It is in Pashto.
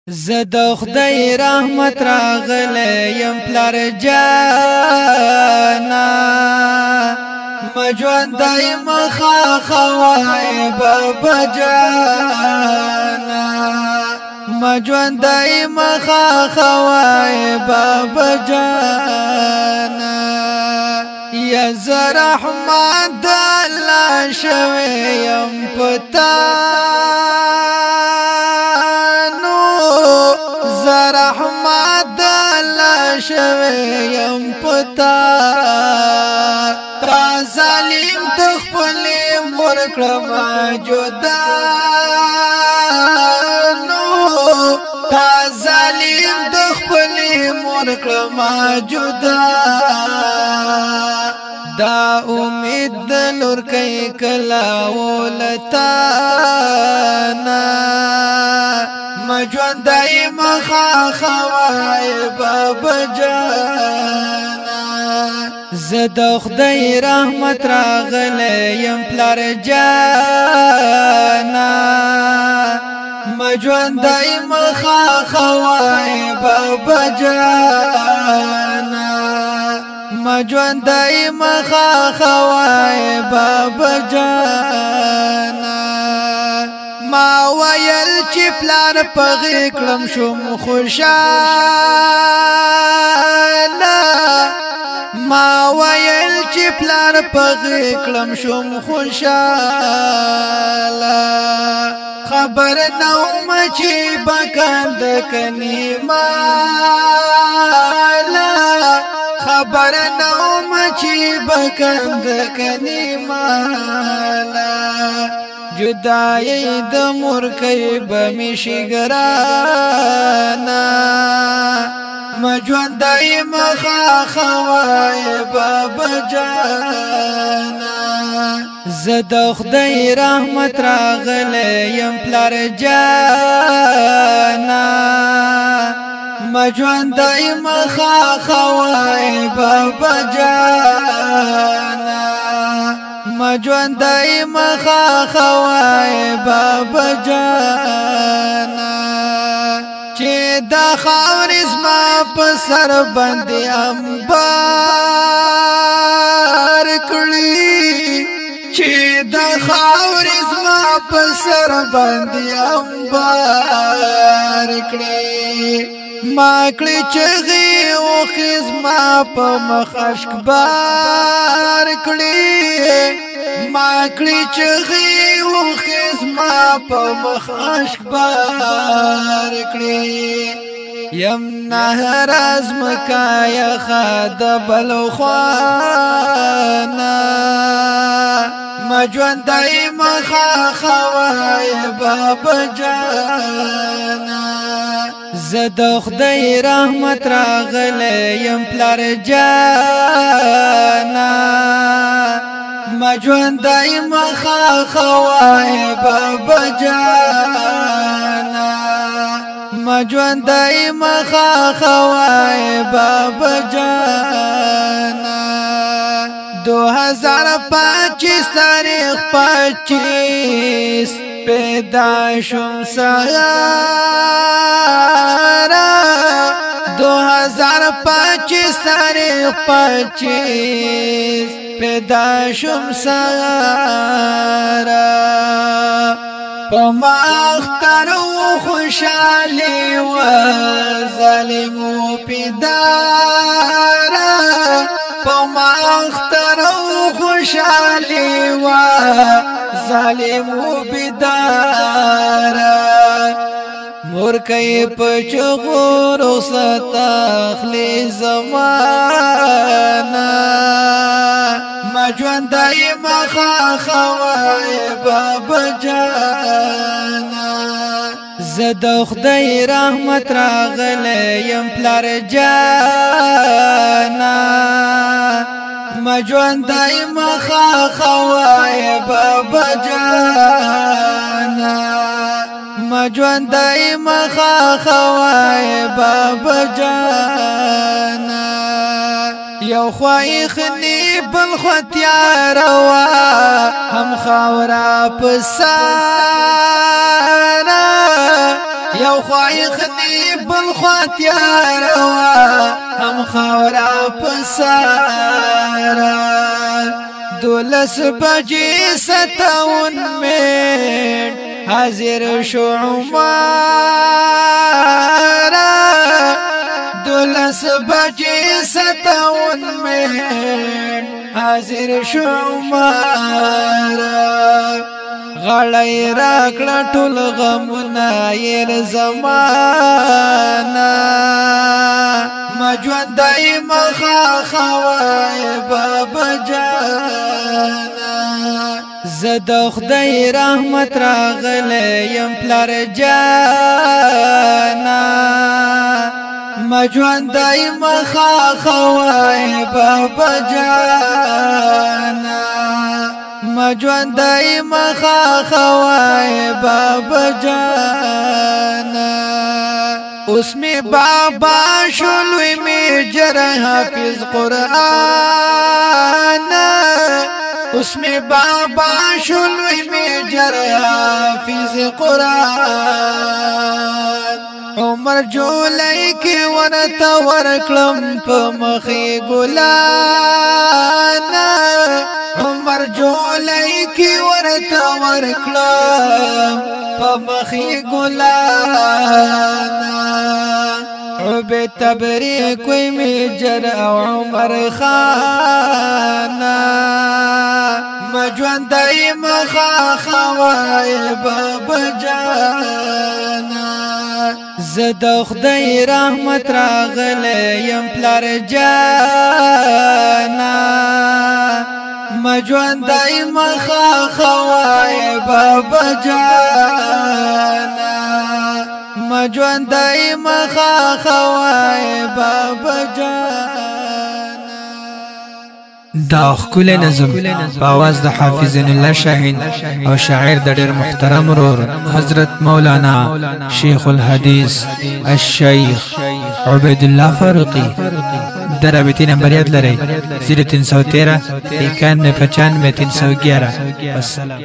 زه د خدای رحمت راغلی یم پلار جانا، مجوندای مخا خوای بابا جانا، مجوندای مخا خوای بابا جانا. یا زرحمت د الله شوی یم پتا، رحمت د الله شوی یم پتا، تا ظالم د خپل مور کړم جدا نو، تا ظالم د خپل مور کړم جدا. دا امید د لور کوي کلا ولتا نا، مجوندای مخا خوای بابا جانا. زه د خدای رحمت راغلی یم پلار جانا، مجوندای مخا خوای بابا جانا، مجوندای مخا خوای بابا جانا. ما ویل چې پلار پغې کړم شوم خوشاله، ما ویل چې پلار پغې کړم شوم خوشاله، خبر نوم چې بکند کني مالا، خبر نوم چې بکند کني مالا. جدای د مور کوي بمشي ګرانا، مجوندای مخا خوای بابا جانا. زه د خدای رحمت راغلی یم پلار جانا، مجوندای مخا خوای بابا جانا، مجوندای مخا خوای بابا جانا. چې د خاورې زما په سر باندې انبار کړي، چې د خاورې زما په سر باندې انبار کړي، ما کړی چغې او خزما په مخ اشک بار کړي، ما کړی چغې او خزما په مخ اشک بار کړي. یم نهر ازمکا یخه د بل خوانا، مجوندای مخا خوای بابا جانا. زه د خدای رحمت راغلی یم پلار جانا، مجوندای مخا خوای بابا جانا، مجوندای مخا خوای بابا جانا. 2025 تاریخ 25 پیدا شوم سارا، 2025 تاریخ 25 پیدا شوم سارا. په ما اختر خوشحالي و ظالم پیدارا، په ما اختر خوشحالي و ظالم بیدارا. مور کوي په چغور ستخلی زمانہ، مجوندای مخا خوای بابا جانا. زه د خدای رحمت راغلی یم پلار جانا، مجوندای مخا خوای بابا جانا، مجوندای مخا خوای بابا جانا. یو خوای خنی بل خو تیار وا، هم خاورا پسارا، یو خوا یخني بل خوا تیاره وه، هم خاوره په ساره. 12:57 حاضر شو عمر، 12:57 حاضر شو عمر. غړی راکړه ټول غمونه یې زمانہ، مجوندای مخه خوای بابا جانا. زه د خدای رحمت راغلی یم پلار جانا، مجوندای مخه خوای بابا جانا، مجوندای مخه خوای بابا جانا. اوس می بابا شلوی می جر حافظ قرآن، اوس می بابا شلوی می جر حافظ قرآن. عمر جولای کې ورته ورکړم په مخې ګلان، عمر جولای کې ورته ورکړم په مخې ګلان. عبید تبریک وی میجر او عمر خان، مجوندای مخه خوای بابا جانا. زه د خدای رحمت راغلی یم پلار جانا، مجوندای مخه خوای بابا جانا، مجوندای مخه خوای بابا جانا. دا ښکلی نظم په आवाज د حافظ الله شاهین او شاعر د ډېر محترم ورور حضرت مولانا شیخ الحدیث الشیخ عبید الله فاروقي. د رابطې نمبر یاد لرئ 0313 91 95 311. والسلام.